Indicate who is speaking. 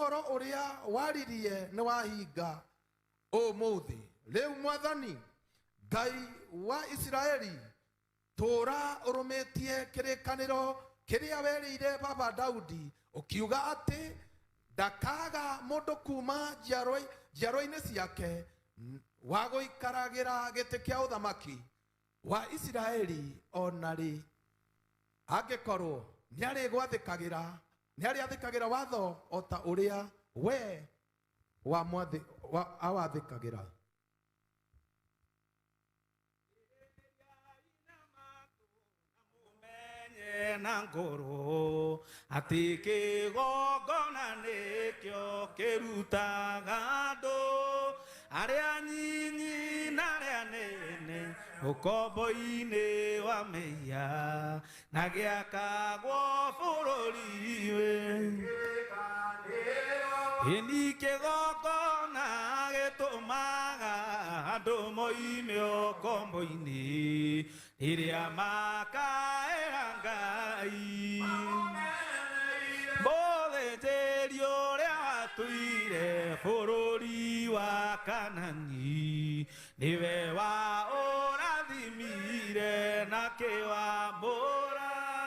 Speaker 1: Ũhoro ũrĩa waririe nĩ wahinga ũmũthĩ. Rĩu Mwathani Ngai wa Isiraeli, tũũra ũrũmĩtie kĩrĩkanĩro kĩrĩa werĩire baba Daudi, ũkiuga atĩ ndakaaga mũndũ kuma njiarwa-inĩ ciake wa gũikaragĩra gĩtĩ kĩa ũthamaki wa Isiraeli ona rĩ, angĩkorwo nĩarĩathĩkagĩra watho o ta ũrĩa we awathĩkagĩra.
Speaker 2: Na ngoro atĩ kĩgongona nĩkĩo kĩrutaga andũ arĩa nyinyi na arĩa nene ũkombo-inĩ wa mehia na gĩakagwo bũrũri wĩ. Ĩni kĩgongona gĩtũmaga andũ moime ũkombo-inĩ rĩrĩa makaĩra Ngai. Mũthĩnjĩri ũrĩa watũire bũrũri wa Kanani nĩwe wa ũrathimire na kĩwa